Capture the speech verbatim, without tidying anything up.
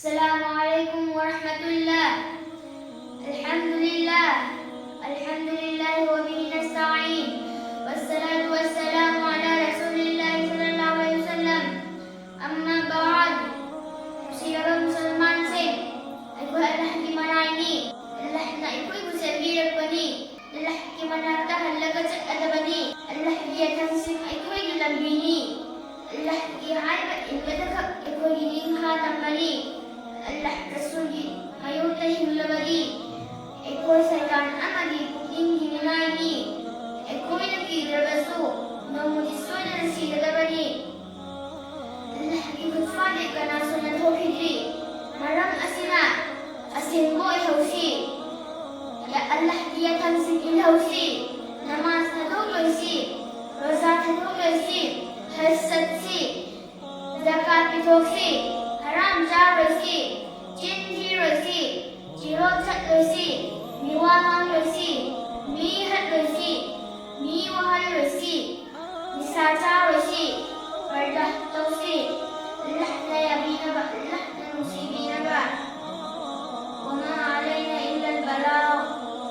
السلام عليكم ورحمة الله. الحمد لله. الحمد لله وبه نستعين. والصلاة والسلام على رسول الله صلى الله عليه وسلم. أما بعد. ꯅꯨꯡꯁꯤꯔꯕ ꯃꯨꯁꯜꯃꯥꯟꯁꯤꯡ, ꯑꯩꯈꯣꯏ ꯑꯜꯂꯥꯍꯒꯤ ꯃꯔꯥꯏꯅꯤ꯫ ꯑꯜꯂꯥꯍꯅ ꯑꯩꯈꯣꯏꯕꯨ ꯁꯦꯝꯕꯤꯔꯛꯄꯅꯤ꯫ ꯑꯜꯂꯥꯍꯒꯤ ꯃꯅꯥꯛꯇ ꯍꯜꯂꯒ ꯆꯠꯂꯗꯕꯅꯤ꯫ ꯑꯜꯂꯥꯍꯒꯤ ꯌꯥꯊꯪꯁꯤꯡ ꯑꯩꯈꯣꯏꯒꯤ ꯂꯝꯕꯤꯅꯤ꯫ ꯑꯜꯂꯥꯍꯒꯤ ꯍꯥꯏꯕ ꯏꯟꯕꯗꯈꯛ ꯑꯩꯈꯣꯏꯒꯤ ꯅꯤꯡꯈꯥ ꯇꯝꯕꯅꯤ꯫ ꯑꯜꯂꯥꯍ ꯔꯁꯨꯜꯒꯤ ꯃꯥꯌꯣꯛꯇ ꯍꯤꯡꯂꯕꯗꯤ ꯑꯩꯈꯣꯏ ꯁꯩꯇꯥꯟ ꯑꯃꯒꯤ ꯄꯨꯛꯅꯤꯡꯒꯤ ꯃꯤꯅꯥꯏꯅꯤ꯫ ꯑꯩꯈꯣꯏꯅ ꯀꯤꯗ꯭ꯔꯕꯁꯨ ꯅꯣꯡꯃꯗꯤ ꯁꯣꯏꯗꯅ ꯁꯤꯒꯗꯕꯅꯤ꯫ ꯑꯜꯂꯥꯍꯒꯤ ꯈꯨꯠꯐꯥꯗꯤ ꯀꯅꯥꯁꯨ ꯅꯥꯟꯊꯣꯛꯈꯤꯗ꯭ꯔꯤ꯫ ꯃꯔꯝ ꯑꯁꯤꯅ ꯑꯁꯦꯡꯕ ꯑꯣꯏꯍꯧꯁꯤ꯫ ꯌꯥ ꯑꯜꯂꯥꯍꯒꯤ ꯌꯥꯊꯪꯁꯤꯡ ꯏꯜꯍꯧꯁꯤ꯫ ꯅꯃꯥꯖ ꯊꯥꯗꯣꯛꯂꯣꯏꯁꯤ꯫ ꯔꯣꯖꯥ ꯊꯥꯗꯣꯛꯂꯣꯏꯁꯤ꯫ ꯍꯖ ꯆꯠꯁꯤ꯫ ꯖꯀꯥꯠ ꯄꯤꯊꯣꯛꯁꯤ꯫ ꯍꯔꯥꯝ ꯆꯥꯔꯣꯏꯁꯤ꯫ ꯆꯤꯟ ꯊꯤꯔꯣꯏꯁꯤ꯫ ꯆꯤꯔꯣꯜ ꯆꯠꯂꯣꯏꯁꯤ꯫ ꯃꯤꯋꯥ ꯉꯥꯡꯂꯣꯏꯁꯤ꯫ ꯃꯤ ꯍꯥꯠꯂꯣꯏꯁꯤ꯫ ꯃꯤ ꯋꯥꯍꯜꯂꯣꯏꯁꯤ꯫ ꯅꯤꯁꯥ ꯆꯥ